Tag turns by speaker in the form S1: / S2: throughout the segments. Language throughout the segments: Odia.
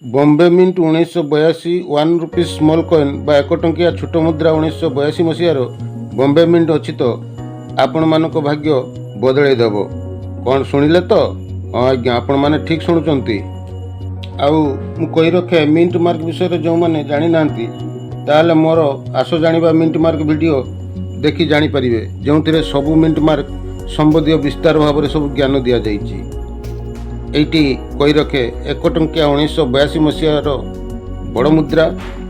S1: Bombay mint 1982 1 rupees small coin ବା 1 ଟଙ୍କିଆ ଛୋଟ ମୁଦ୍ରା 1982 ମସିହାର ବମ୍ବେ ମିଣ୍ଟ ଅଛି ତ ଆପଣମାନଙ୍କ ଭାଗ୍ୟ ବଦଳାଇ ଦେବ। କ'ଣ ଶୁଣିଲେ ତ? ହଁ ଆଜ୍ଞା, ଆପଣମାନେ ଠିକ୍ ଶୁଣୁଛନ୍ତି। ଆଉ ମୁଁ କହି ରଖେ, ମିଣ୍ଟ ମାର୍କ ବିଷୟରେ ଯେଉଁମାନେ ଜାଣିନାହାନ୍ତି, ତାହେଲେ ମୋର ଆସ ଜାଣିବା ମିଣ୍ଟ ମାର୍କ ଭିଡ଼ିଓ ଦେଖି ଜାଣିପାରିବେ, ଯେଉଁଥିରେ ସବୁ ମିଣ୍ଟ ମାର୍କ ସମ୍ବନ୍ଧୀୟ ବିସ୍ତାର ଭାବରେ ସବୁ ଜ୍ଞାନ ଦିଆଯାଇଛି। ଏଇଠି କହି ରଖେ, 1 ଟଙ୍କିଆ 1982 ମସିହାର ବଡ଼ ମୁଦ୍ରା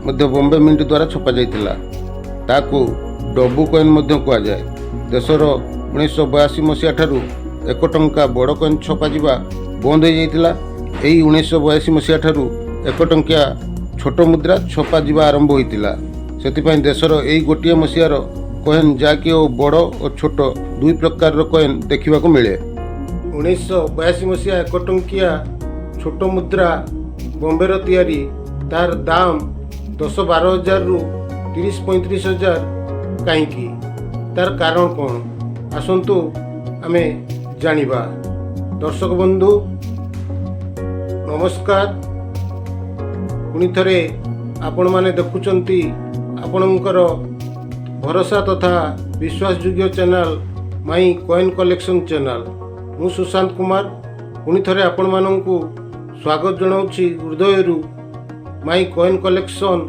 S1: ମଧ୍ୟ ବମ୍ବେ ମିଣ୍ଟ ଦ୍ୱାରା ଛପାଯାଇଥିଲା। ତାକୁ ଡବୁ କଏନ୍ ମଧ୍ୟ କୁହାଯାଏ। ଦେଶର 1982 ମସିହା ଠାରୁ 1 ଟଙ୍କା ବଡ଼ କଏନ୍ ଛପାଯିବା ବନ୍ଦ ହୋଇଯାଇଥିଲା। ଏହି 1982 ମସିହା ଠାରୁ 1 ଟଙ୍କିଆ ଛୋଟ ମୁଦ୍ରା ଛପାଯିବା ଆରମ୍ଭ ହୋଇଥିଲା। ସେଥିପାଇଁ ଦେଶର ଏଇ ଗୋଟିଏ ମସିହାର କଏନ୍, ଯାହାକି ଓ ବଡ଼ ଓ ଛୋଟ ଦୁଇ ପ୍ରକାରର କଏନ୍ ଦେଖିବାକୁ ମିଳେ। 1982 ମସିହା 1 ଟଙ୍କିଆ ଛୋଟ ମୁଦ୍ରା ବମ୍ବେର ତିଆରି, ତାର ଦାମ 10-12 ହଜାରରୁ 30-35 ହଜାର କାହିଁକି? ତାର କାରଣ କ'ଣ? ଆସନ୍ତୁ ଆମେ ଜାଣିବା। ଦର୍ଶକ ବନ୍ଧୁ, ନମସ୍କାର। ପୁଣି ଥରେ ଆପଣମାନେ ଦେଖୁଛନ୍ତି ଆପଣଙ୍କର ଭରସା ତଥା ବିଶ୍ୱାସଯୋଗ୍ୟ ଚ୍ୟାନେଲ୍, ମାଇ କଏନ୍ କଲେକ୍ସନ୍ ଚ୍ୟାନେଲ୍। ମୁଁ ସୁଶାନ୍ତ କୁମାର ପୁଣି ଥରେ ଆପଣମାନଙ୍କୁ ସ୍ୱାଗତ ଜଣାଉଛି ହୃଦୟରୁ ମାଇ କଏନ୍ କଲେକ୍ସନ୍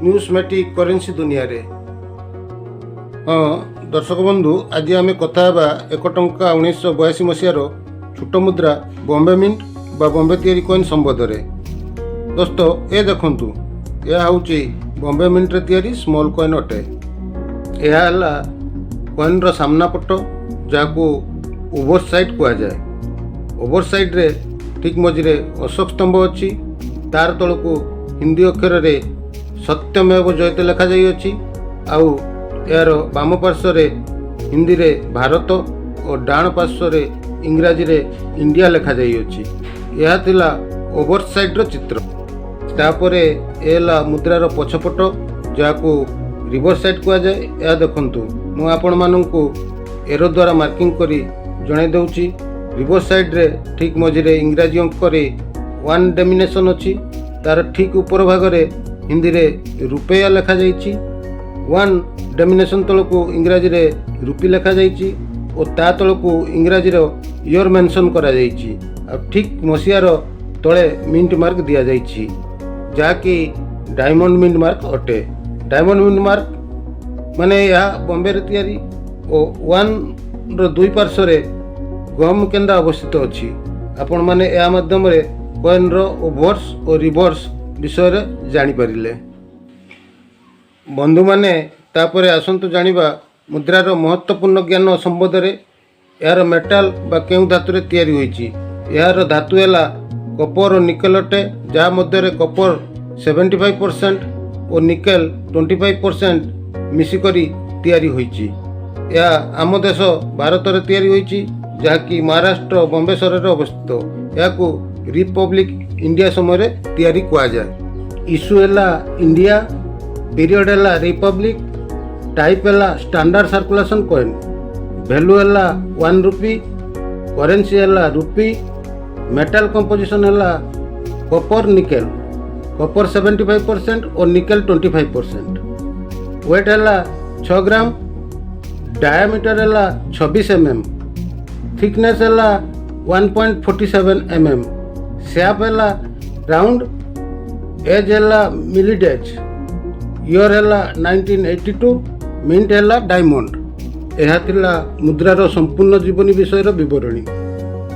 S1: ନ୍ୟୁମିସମେଟିକ୍ କରେନ୍ସି ଦୁନିଆରେ। ହଁ ଦର୍ଶକ ବନ୍ଧୁ, ଆଜି ଆମେ କଥା ହେବା 1 ଟଙ୍କା 1982 ମସିହାର ଛୋଟ ମୁଦ୍ରା ବମ୍ବେ ମିଣ୍ଟ ବା ବମ୍ବେ ତିଆରି କଏନ୍ ସମ୍ବନ୍ଧରେ। ଦୋସ୍ତ, ଏ ଦେଖନ୍ତୁ, ଏହା ହେଉଛି ବମ୍ବେ ମିଣ୍ଟରେ ତିଆରି ସ୍ମଲ୍ କଏନ୍ ଅଟେ। ଏହା ହେଲା କଏନ୍ର ସାମ୍ନା ପଟ, ଯାହାକୁ ଓଭର ସାଇଡ଼୍ କୁହାଯାଏ। ଓଭର ସାଇଡ଼୍ରେ ଠିକ୍ ମଝିରେ ଅଶୋକ ସ୍ତମ୍ଭ ଅଛି। ତାର ତଳକୁ ହିନ୍ଦୀ ଅକ୍ଷରରେ ସତ୍ୟମେବ ଜୟତେ ଲେଖାଯାଇଅଛି। ଆଉ ଏହାର ବାମ ପାର୍ଶ୍ୱରେ ହିନ୍ଦୀରେ ଭାରତ ଓ ଡାହାଣ ପାର୍ଶ୍ୱରେ ଇଂରାଜୀରେ ଇଣ୍ଡିଆ ଲେଖାଯାଇଅଛି। ଏହା ଥିଲା ଓଭର ସାଇଡ଼୍ର ଚିତ୍ର। ତାପରେ ଏ ହେଲା ମୁଦ୍ରାର ପଛପଟ, ଯାହାକୁ ରିଭର୍ସ ସାଇଡ଼୍ କୁହାଯାଏ। ଏହା ଦେଖନ୍ତୁ, ମୁଁ ଆପଣମାନଙ୍କୁ ଏରୋ ଦ୍ୱାରା ମାର୍କିଂ କରି ଜଣାଇ ଦେଉଛି। ରିଭର୍ସ ସାଇଡ଼୍ରେ ଠିକ୍ ମଝିରେ ଇଂରାଜୀ ଅଙ୍କରେ ୱାନ୍ ଡେନୋମିନେସନ୍ ଅଛି। ତାର ଠିକ୍ ଉପର ଭାଗରେ ହିନ୍ଦୀରେ ରୁପେୟା ଲେଖାଯାଇଛି। ୱାନ୍ ଡେନୋମିନେସନ୍ ତଳକୁ ଇଂରାଜୀରେ ରୁପି ଲେଖାଯାଇଛି ଓ ତା ତଳକୁ ଇଂରାଜୀର ଇୟର୍ ମେନସନ୍ କରାଯାଇଛି। ଆଉ ଠିକ୍ ମସିହାର ତଳେ ମିଣ୍ଟ ମାର୍କ ଦିଆଯାଇଛି, ଯାହାକି ଡାଇମଣ୍ଡ ମିଣ୍ଟ ମାର୍କ ଅଟେ। ଡାଇମଣ୍ଡ ମିଣ୍ଟ ମାର୍କ ମାନେ ଏହା ବମ୍ବେରେ ତିଆରି ଓ ୱାନ୍ର ଦୁଇ ପାର୍ଶ୍ୱରେ ଗହମ କେନ୍ଦା ଅବସ୍ଥିତ ଅଛି। ଆପଣମାନେ ଏହା ମାଧ୍ୟମରେ କଏନ୍ର ଓଭର୍ସ ଓ ରିଭର୍ସ ବିଷୟରେ ଜାଣିପାରିଲେ। ବନ୍ଧୁମାନେ, ତାପରେ ଆସନ୍ତୁ ଜାଣିବା ମୁଦ୍ରାର ମହତ୍ତ୍ୱପୂର୍ଣ୍ଣ ଜ୍ଞାନ ସମ୍ବନ୍ଧରେ। ଏହାର ମେଟାଲ ବା କେଉଁ ଧାତୁରେ ତିଆରି ହୋଇଛି? ଏହାର ଧାତୁ ହେଲା କପର ଓ ନିକେଲ ଅଟେ, ଯାହା ମଧ୍ୟରେ କପର 75% ଓ ନିକେଲ 25% ମିଶିକରି ତିଆରି ହୋଇଛି। ଏହା ଆମ ଦେଶ ଭାରତରେ ତିଆରି ହୋଇଛି, ଯାହାକି ମହାରାଷ୍ଟ୍ର ବମ୍ବେ ସହରରେ ଅବସ୍ଥିତ। ଏହାକୁ ରିପବ୍ଲିକ ଇଣ୍ଡିଆ ସମୟରେ ତିଆରି କୁହାଯାଏ। ଇସ୍ୟୁ ହେଲା ଇଣ୍ଡିଆ, ପିରିୟଡ଼ ହେଲା ରିପବ୍ଲିକ, ଟାଇପ୍ ହେଲା ଷ୍ଟାଣ୍ଡାର୍ଡ ସାର୍କୁଲେସନ୍ କଏନ୍, ଭ୍ୟାଲୁ ହେଲା 1 ରୁପି, କରେନ୍ସି ହେଲା ରୁପି, ମେଟାଲ କମ୍ପୋଜିସନ୍ ହେଲା କପର ନିକେଲ, କପର 75% ଓ ନିକେଲ 25%। ୱେଟ୍ ହେଲା 6 ଗ୍ରାମ, ଡାୟାମିଟର ହେଲା 26 ଏମ୍ ଏମ୍, ଥିକନେସ୍ ହେଲା 1.47 mm, ସେପ୍ ହେଲା ରାଉଣ୍ଡ, ଏଜ୍ ହେଲା ମିଲିଡ୍ ଏଜ୍, ଇୟର୍ ହେଲା 1982, ମିଣ୍ଟ ହେଲା ଡାଇମଣ୍ଡ। ଏହା ଥିଲା ମୁଦ୍ରାର ସମ୍ପୂର୍ଣ୍ଣ ଜୀବନୀ ବିଷୟର ବିବରଣୀ।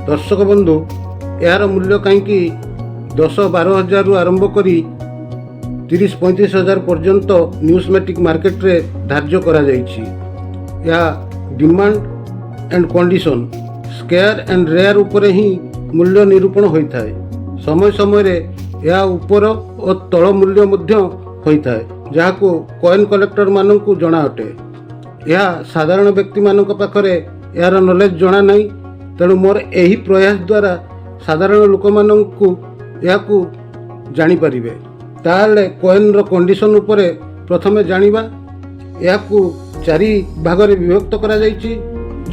S1: ଦର୍ଶକ ବନ୍ଧୁ, ଏହାର ମୂଲ୍ୟ କାହିଁକି 10-12 ହଜାରରୁ ଆରମ୍ଭ କରି 30-35 ହଜାର ପର୍ଯ୍ୟନ୍ତ ନ୍ୟୁମିସମେଟିକ୍ ମାର୍କେଟରେ ଧାର୍ଯ୍ୟ କରାଯାଇଛି? ଏହା demand and condition, scarce and rare ଉପରେ ହିଁ ମୂଲ୍ୟ ନିରୂପଣ ହୋଇଥାଏ। ସମୟ ସମୟରେ ଏହା ଉପର ଓ ତଳ ମୂଲ୍ୟ ମଧ୍ୟ ହୋଇଥାଏ, ଯାହାକୁ କଏନ୍ କଲେକ୍ଟରମାନଙ୍କୁ ଜଣା ଅଟେ। ଏହା ସାଧାରଣ ବ୍ୟକ୍ତିମାନଙ୍କ ପାଖରେ ଏହାର ନଲେଜ ଜଣା ନାହିଁ। ତେଣୁ ମୋର ଏହି ପ୍ରୟାସ ଦ୍ୱାରା ସାଧାରଣ ଲୋକମାନଙ୍କୁ ଏହାକୁ ଜାଣିପାରିବେ। ତାହେଲେ କଏନ୍ର କଣ୍ଡିସନ୍ ଉପରେ ପ୍ରଥମେ ଜାଣିବା। ଏହାକୁ ଚାରି ଭାଗରେ ବିଭକ୍ତ କରାଯାଇଛି,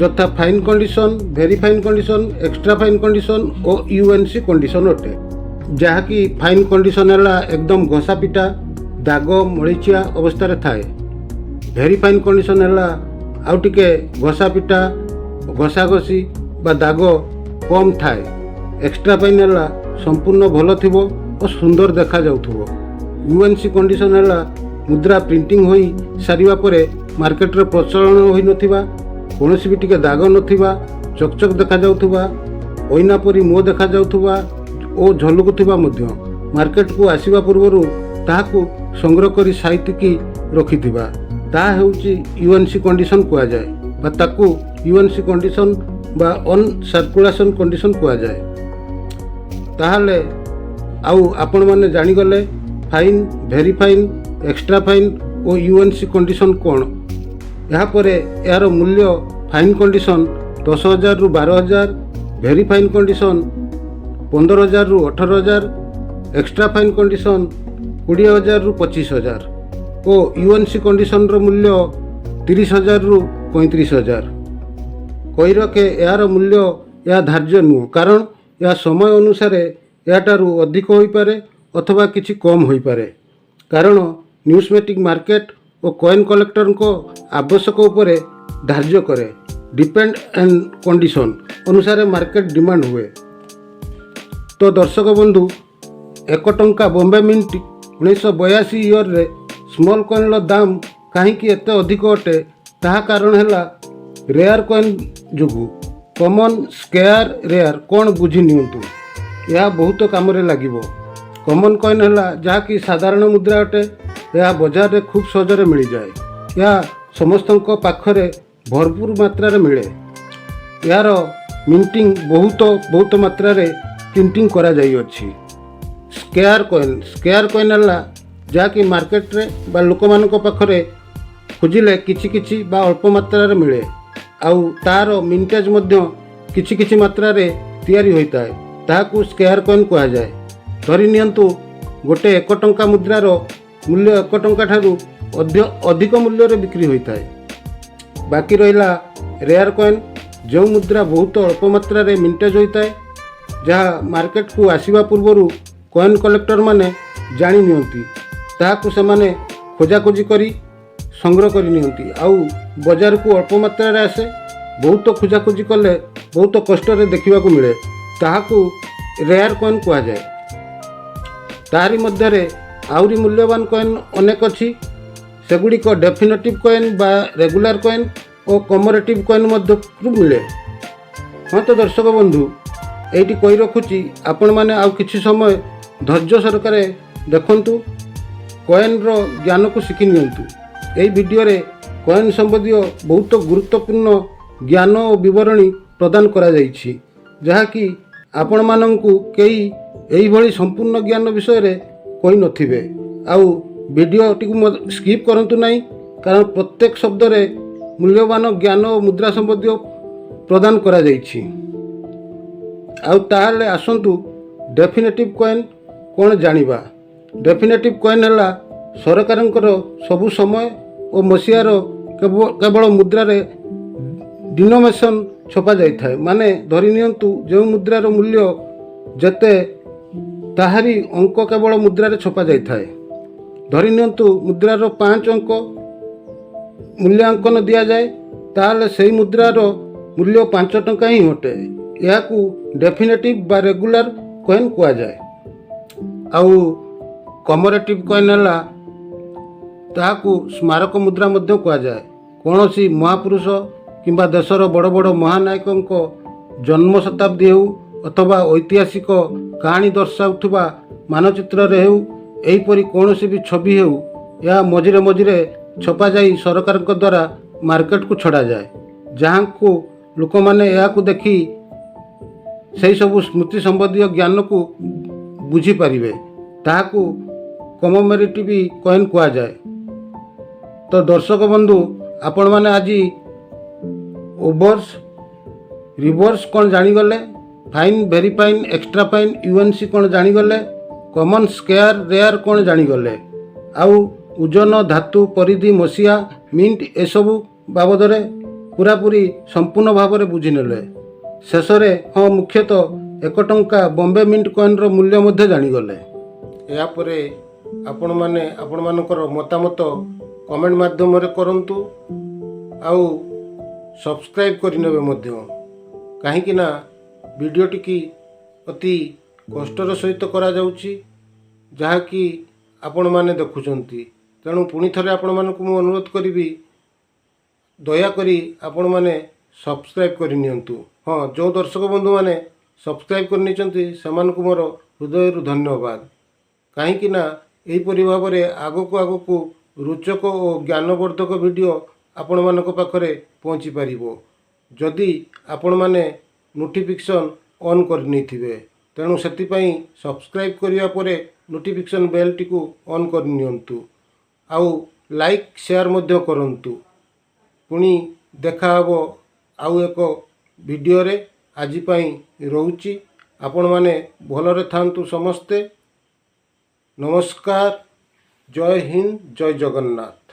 S1: ଯଥା fine condition, very fine condition, extra fine condition ଓ ୟୁଏନ୍ସି କଣ୍ଡିସନ୍ ଅଟେ। ଯାହାକି ଫାଇନ୍ କଣ୍ଡିସନ୍ ହେଲା ଏକଦମ ଘଷା ପିଟା, ଦାଗ ମଳିଚିଆ ଅବସ୍ଥାରେ ଥାଏ। ଭେରି ଫାଇନ୍ କଣ୍ଡିସନ୍ ହେଲା ଆଉ ଟିକେ ଘଷା ପିଟା, ଘଷାଘଷି ବା ଦାଗ କମ୍ ଥାଏ। ଏକ୍ସଟ୍ରା ଫାଇନ୍ ହେଲା ସମ୍ପୂର୍ଣ୍ଣ ଭଲ ଥିବ ଓ ସୁନ୍ଦର ଦେଖାଯାଉଥିବ। ୟୁଏନ୍ସି କଣ୍ଡିସନ୍ ହେଲା ମୁଦ୍ରା ପ୍ରିଣ୍ଟିଂ ହୋଇ ସାରିବା ପରେ ମାର୍କେଟରେ ପ୍ରଚଳନ ହୋଇନଥିବା, କୌଣସି ବି ଟିକେ ଦାଗ ନଥିବା, ଚକଚକ ଦେଖାଯାଉଥିବା, ଅଇନା ପରି ମୁହଁ ଦେଖାଯାଉଥିବା ଓ ଝଲକୁଥିବା ମଧ୍ୟ, ମାର୍କେଟକୁ ଆସିବା ପୂର୍ବରୁ ତାହାକୁ ସଂଗ୍ରହ କରି ସାଇତିକି ରଖିଥିବା, ତାହା ହେଉଛି ୟୁଏନ୍ସି କଣ୍ଡିସନ୍ କୁହାଯାଏ ବା ତାକୁ ୟୁଏନ୍ସି କଣ୍ଡିସନ୍ ବା ଅନ୍ ସାର୍କୁଲେସନ୍ କଣ୍ଡିସନ୍ କୁହାଯାଏ। ତାହେଲେ ଆଉ ଆପଣମାନେ ଜାଣିଗଲେ fine, very fine, extra fine ଓ ୟୁଏନ୍ସି କଣ୍ଡିସନ୍ କ'ଣ। ଏହାପରେ ଏହାର ମୂଲ୍ୟ: ଫାଇନ୍ କଣ୍ଡିସନ୍ 10,000ରୁ 12,000, ଭେରି ଫାଇନ୍ କଣ୍ଡିସନ୍ 15,000ରୁ 18,000, ଏକ୍ସଟ୍ରା ଫାଇନ୍ କଣ୍ଡିସନ୍ 20,000ରୁ 25,000 ଓ ୟୁଏନ୍ସି କଣ୍ଡିସନ୍ର ମୂଲ୍ୟ 30,000ରୁ 35,000। କହି ରଖେ, ଏହାର ମୂଲ୍ୟ ଏହା ଧାର୍ଯ୍ୟ ନୁହଁ, କାରଣ ଏହା ସମୟ ଅନୁସାରେ ଏହାଠାରୁ ଅଧିକ ହୋଇପାରେ ଅଥବା କିଛି କମ୍ ହୋଇପାରେ, କାରଣ ନ୍ୟୁମିସମେଟିକ୍ ମାର୍କେଟ ଓ କଏନ୍ କଲେକ୍ଟରଙ୍କ ଆବଶ୍ୟକ ଉପରେ ଧାର୍ଯ୍ୟ କରେ। ଡିପେଣ୍ଡ ଆଣ୍ଡ କଣ୍ଡିସନ୍ ଅନୁସାରେ ମାର୍କେଟ ଡିମାଣ୍ଡ ହୁଏ। ତ ଦର୍ଶକ ବନ୍ଧୁ, 1 ଟଙ୍କା ବମ୍ବେ ମିଣ୍ଟ 1982 ଇୟରରେ ସ୍ମଲ୍ କଏନ୍ର ଦାମ କାହିଁକି ଏତେ ଅଧିକ ଅଟେ? ତାହା କାରଣ ହେଲା ରେୟାର କଏନ୍ ଯୋଗୁଁ। କମନ୍, ସ୍କେୟାର, ରେୟାର କ'ଣ ବୁଝି ନିଅନ୍ତୁ, ଏହା ବହୁତ କାମରେ ଲାଗିବ। କମନ୍ କଏନ୍ ହେଲା ଯାହାକି ସାଧାରଣ ମୁଦ୍ରା ଅଟେ। ଏହା ବଜାରରେ ଖୁବ୍ ସହଜରେ ମିଳିଯାଏ। ଏହା ସମସ୍ତଙ୍କ ପାଖରେ ଭରପୁର ମାତ୍ରାରେ ମିଳେ। ଏହାର ମିଣ୍ଟିଂ ବହୁତ ବହୁତ ମାତ୍ରାରେ ପ୍ରିଣ୍ଟିଂ କରାଯାଇଅଛି। ସ୍କେୟାର କଏନ୍: ସ୍କେୟାର କଏନ୍ ହେଲା ଯାହାକି ମାର୍କେଟରେ ବା ଲୋକମାନଙ୍କ ପାଖରେ ଖୋଜିଲେ କିଛି କିଛି ବା ଅଳ୍ପ ମାତ୍ରାରେ ମିଳେ ଆଉ ତା'ର ମିଣ୍ଟେଜ୍ ମଧ୍ୟ କିଛି କିଛି ମାତ୍ରାରେ ତିଆରି ହୋଇଥାଏ, ତାହାକୁ ସ୍କେୟାର କଏନ୍ କୁହାଯାଏ। ଧରି ନିଅନ୍ତୁ, ଗୋଟେ 1 ଟଙ୍କା ମୁଦ୍ରାର ମୂଲ୍ୟ 1 ଟଙ୍କା ଠାରୁ ଅଧିକ ମୂଲ୍ୟରେ ବିକ୍ରି ହୋଇଥାଏ। ବାକି ରହିଲା ରେୟାର କଏନ୍, ଯେଉଁ ମୁଦ୍ରା ବହୁତ ଅଳ୍ପ ମାତ୍ରାରେ ମିଣ୍ଟେଜ୍ ହୋଇଥାଏ, ଯାହା ମାର୍କେଟକୁ ଆସିବା ପୂର୍ବରୁ କଏନ୍ କଲେକ୍ଟରମାନେ ଜାଣି ନିଅନ୍ତି। ତାହାକୁ ସେମାନେ ଖୋଜାଖୋଜି କରି ସଂଗ୍ରହ କରି ନିଅନ୍ତି ଆଉ ବଜାରକୁ ଅଳ୍ପ ମାତ୍ରାରେ ଆସେ। ବହୁତ ଖୋଜାଖୋଜି କଲେ ବହୁତ କଷ୍ଟରେ ଦେଖିବାକୁ ମିଳେ, ତାହାକୁ ରେୟାର କଏନ୍ କୁହାଯାଏ। ତାହାରି ମଧ୍ୟରେ ଆହୁରି ମୂଲ୍ୟବାନ କଏନ୍ ଅନେକ ଅଛି। ସେଗୁଡ଼ିକ ଡେଫିନେଟିଭ୍ କଏନ୍ ବା ରେଗୁଲାର କଏନ୍ ଓ କମେମୋରେଟିଭ୍ କଏନ୍ ମଧ୍ୟରୁ ମିଳେ। ହଁ ତ ଦର୍ଶକ ବନ୍ଧୁ, ଏଇଠି କହି ରଖୁଛି, ଆପଣମାନେ ଆଉ କିଛି ସମୟ ଧୈର୍ଯ୍ୟ ସହକାରେ ଦେଖନ୍ତୁ, କଏନ୍ର ଜ୍ଞାନକୁ ଶିଖି ନିଅନ୍ତୁ। ଏହି ଭିଡ଼ିଓରେ କଏନ୍ ସମ୍ବନ୍ଧୀୟ ବହୁତ ଗୁରୁତ୍ୱପୂର୍ଣ୍ଣ ଜ୍ଞାନ ଓ ବିବରଣୀ ପ୍ରଦାନ କରାଯାଇଛି, ଯାହାକି ଆପଣମାନଙ୍କୁ କେହି ଏହିଭଳି ସମ୍ପୂର୍ଣ୍ଣ ଜ୍ଞାନ ବିଷୟରେ କହିନଥିବେ। ଆଉ ଭିଡ଼ିଓଟିକୁ ସ୍କିପ୍ କରନ୍ତୁ ନାହିଁ, କାରଣ ପ୍ରତ୍ୟେକ ଶବ୍ଦରେ ମୂଲ୍ୟବାନ ଜ୍ଞାନ ଓ ମୁଦ୍ରା ସମ୍ବନ୍ଧୀୟ ପ୍ରଦାନ କରାଯାଇଛି। ଆଉ ତାହେଲେ ଆସନ୍ତୁ, ଡେଫିନେଟିଭ୍ କଏନ୍ କ'ଣ ଜାଣିବା। ଡେଫିନେଟିଭ୍ କଏନ୍ ହେଲା ସରକାରଙ୍କର ସବୁ ସମୟ ଓ ମସିହାର କେବଳ ମୁଦ୍ରାରେ ଡିନୋମିନେସନ୍ ଛପା ଯାଇଥାଏ। ମାନେ ଧରି ନିଅନ୍ତୁ, ଯେଉଁ ମୁଦ୍ରାର ମୂଲ୍ୟ ଯେତେ, ତାହାରି ଅଙ୍କ କେବଳ ମୁଦ୍ରାରେ ଛପା ଯାଇଥାଏ। ଧରି ନିଅନ୍ତୁ, ମୁଦ୍ରାର 5 ଅଙ୍କ ମୂଲ୍ୟାଙ୍କନ ଦିଆଯାଏ, ତାହେଲେ ସେଇ ମୁଦ୍ରାର ମୂଲ୍ୟ 5 ଟଙ୍କା ହିଁ ଅଟେ। ଏହାକୁ ଡେଫିନେଟିଭ୍ ବା ରେଗୁଲାର କଏନ୍ କୁହାଯାଏ। ଆଉ କମେମୋରେଟିଭ୍ କଏନ୍ ହେଲା, ତାହାକୁ ସ୍ମାରକ ମୁଦ୍ରା ମଧ୍ୟ କୁହାଯାଏ। କୌଣସି ମହାପୁରୁଷ କିମ୍ବା ଦେଶର ବଡ଼ ବଡ଼ ମହାନାୟକଙ୍କ ଜନ୍ମ ଶତାବ୍ଦୀ ହେଉ ଅଥବା ଐତିହାସିକ କାହାଣୀ ଦର୍ଶାଉଥିବା ମାନଚିତ୍ରରେ ହେଉ, ଏହିପରି କୌଣସି ବି ଛବି ହେଉ, ଏହା ମଝିରେ ମଝିରେ ଛପାଯାଇ ସରକାରଙ୍କ ଦ୍ୱାରା ମାର୍କେଟକୁ ଛଡ଼ାଯାଏ, ଯାହାକୁ ଲୋକମାନେ ଏହାକୁ ଦେଖି ସେହି ସବୁ ସ୍ମୃତି ସମ୍ବନ୍ଧୀୟ ଜ୍ଞାନକୁ ବୁଝିପାରିବେ। ତାହାକୁ କମେମୋରେଟିଭ୍ କଏନ୍ କୁହାଯାଏ। ତ ଦର୍ଶକ ବନ୍ଧୁ, ଆପଣମାନେ ଆଜି ଓଭର୍ସ, ରିଭର୍ସ କ'ଣ ଜାଣିଗଲେ, fine, very fine, extra fine, UNC କ'ଣ ଜାଣିଗଲେ, କମନ୍, ସ୍କେୟାର, ରେୟାର କ'ଣ ଜାଣିଗଲେ, ଆଉ ଓଜନ, ଧାତୁ, ପରିଧି, ମସିହା, ମିଣ୍ଟ ଏସବୁ ବାବଦରେ ପୁରାପୁରି ସମ୍ପୂର୍ଣ୍ଣ ଭାବରେ ବୁଝିନେଲେ। ଶେଷରେ ହଁ, ମୁଖ୍ୟତଃ 1 ଟଙ୍କା ବମ୍ବେ ମିଣ୍ଟ କଏନ୍ର ମୂଲ୍ୟ ମଧ୍ୟ ଜାଣିଗଲେ। ଏହାପରେ ଆପଣମାନେ ଆପଣମାନଙ୍କର ମତାମତ କମେଣ୍ଟ ମାଧ୍ୟମରେ କରନ୍ତୁ ଆଉ ସବସ୍କ୍ରାଇବ୍ କରିନେବେ ମଧ୍ୟ, କାହିଁକି ନା ଭିଡ଼ିଓଟିକି ଅତି କଷ୍ଟର ସହିତ କରାଯାଉଛି, ଯାହାକି ଆପଣମାନେ ଦେଖୁଛନ୍ତି। ତେଣୁ ପୁଣି ଥରେ ଆପଣମାନଙ୍କୁ ମୁଁ ଅନୁରୋଧ କରିବି, ଦୟାକରି ଆପଣମାନେ ସବସ୍କ୍ରାଇବ୍ କରିନିଅନ୍ତୁ। ହଁ, ଯେଉଁ ଦର୍ଶକ ବନ୍ଧୁମାନେ ସବସ୍କ୍ରାଇବ୍ କରିନେଇଛନ୍ତି, ସେମାନଙ୍କୁ ମୋର ହୃଦୟରୁ ଧନ୍ୟବାଦ, କାହିଁକି ନା ଏହିପରି ଭାବରେ ଆଗକୁ ଆଗକୁ ରୋଚକ ଓ ଜ୍ଞାନବର୍ଦ୍ଧକ ଭିଡ଼ିଓ ଆପଣମାନଙ୍କ ପାଖରେ ପହଞ୍ଚି ପାରିବ, ଯଦି ଆପଣମାନେ ନୋଟିଫିକେସନ୍ ଅନ୍ କରିନେଇଥିବେ। ତେଣୁ ସେଥିପାଇଁ ସବସ୍କ୍ରାଇବ୍ କରିବା ପରେ ନୋଟିଫିକେସନ୍ ବେଲ୍ଟିକୁ ଅନ୍ କରିନିଅନ୍ତୁ ଆଉ ଲାଇକ୍, ସେୟାର ମଧ୍ୟ କରନ୍ତୁ। ପୁଣି ଦେଖାହେବ ଆଉ ଏକ ଭିଡ଼ିଓରେ। ଆଜି ପାଇଁ ରହୁଛି। ଆପଣମାନେ ଭଲରେ ଥାଆନ୍ତୁ ସମସ୍ତେ। ନମସ୍କାର, ଜୟ ହିନ୍ଦ, ଜୟ ଜଗନ୍ନାଥ।